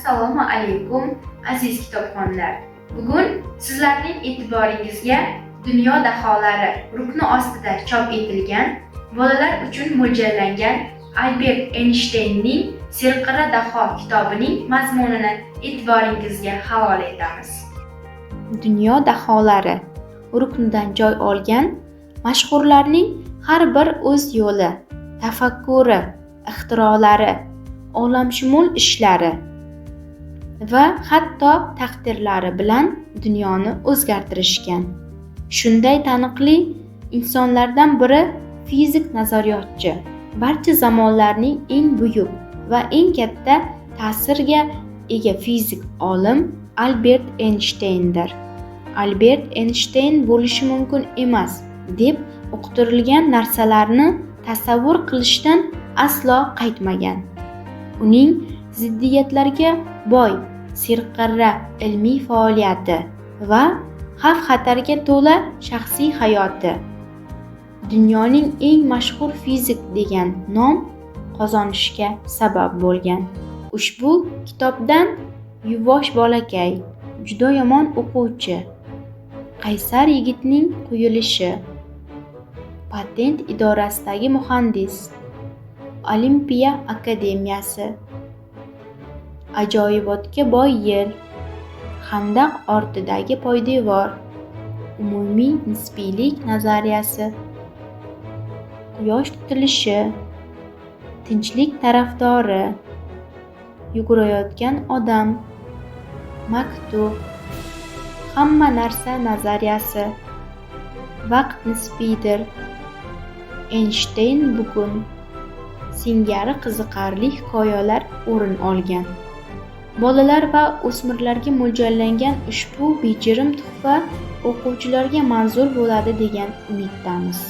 Assalomu alaykum, aziz kitobxonlar. Bugun sizlarning e'tiboringizga "Dunyo daholari" rukni ostida chop etilgan, bolalar uchun mo'ljallangan Albert Eynshteynning "Serqirra daho" kitobining mazmunini e'tiboringizga havola etamiz. Dunyo daholari ruknidan joy olgan mashhurlarning har bir o'z yo'li, tafakkuri, ixtirolari, olamshumul ishlari va hatto taqdirlari bilan dunyoni o'zgartirishgan. Shunday taniqli insonlardan biri fizik nazariyotchi, barcha zamonlarning eng buyuk va eng katta ta'sirga ega fizik olim Albert Eynshteyndir. Albert Eynshteyn bo'lishi mumkin emas deb uqtirilgan narsalarni tasavvur qilishdan aslo qaytmagan. Uning ziddiyatlarga boy serqirra ilmiy faoliyati va xavf-xatarga to'la shaxsiy hayoti dunyoning eng mashhur fizik degan nom qozonishga sabab bo'lgan. Ushbu kitobdan yuvosh bolakay, juda yomon o'quvchi, qaysar yigitning quyilishi, patent idorasidagi muhandis, Olimpiya akademiyasi, ajoyibotga boy yil, xandaq ortidagi poydevor, umumiy nisbiylik nazariyasi, quyosh tutilishi, tinchlik tarafdori, yugurayotgan odam, maktub, hamma narsa nazariyasi, vaqt nisbiydir, Eynshteyn bugun singari qiziqarli hikoyalar o'rin olgan. Bolalar va o'smirlarga mo'ljallangan ushbu bejirim tuhfa o'quvchilarga manzur bo'ladi degan umiddamiz.